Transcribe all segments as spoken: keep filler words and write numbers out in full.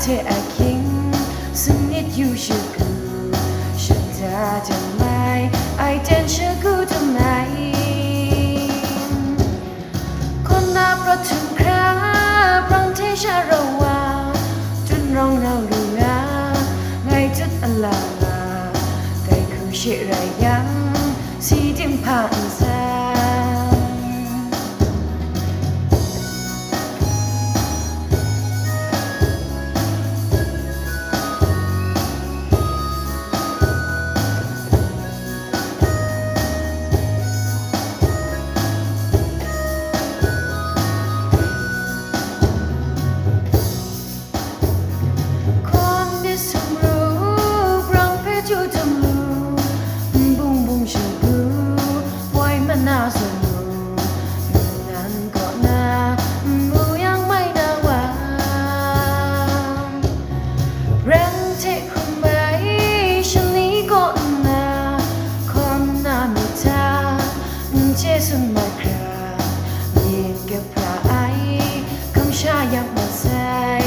hte ahkying, sanit yu shagu, shada jang mai, ai ten shagu dum ai. Kawn na prat htum hkra, brang hte sha rau wa, tun rawng rau lu nga, ngai tut ala nga, dai hku she rai yang, si dim hpa n sai. Hkawn myit sumru, brang hpe chyu htum lu, n bung bung shagu, woi mana sumru, nnan kaw na, n mu yang mai na wa. Brang hte hkrum ai shani kaw nna, hkawn na myit hta, n chye sun mat hkra, myit gap pra ai, kamsha yak mat sai.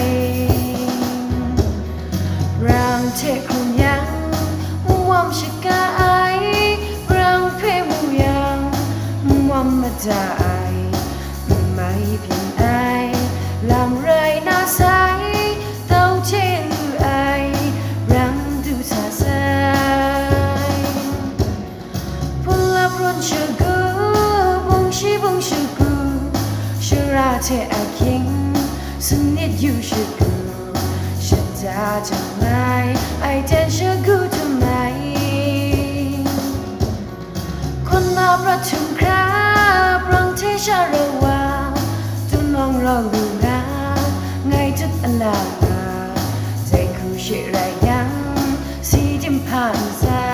Brang hte hkrum yang, n wam shaga ai, brang hpe mu yang, n wam mada ai, n mai byin ai, lam rai na sai, tau hte n lu ai, brang du sa sai. Pulap rawn shagu, bungshi bung shagu, shara hte ahkying, sanit yu shagu, shada jang mai, ai ten shagu dum ai. Hkawn na prat htum hkra, brang hte sha rau wa, tun rawng rau lu nga, ngai tut ala nga, dai hku she rai yang, si dim hpa n sai.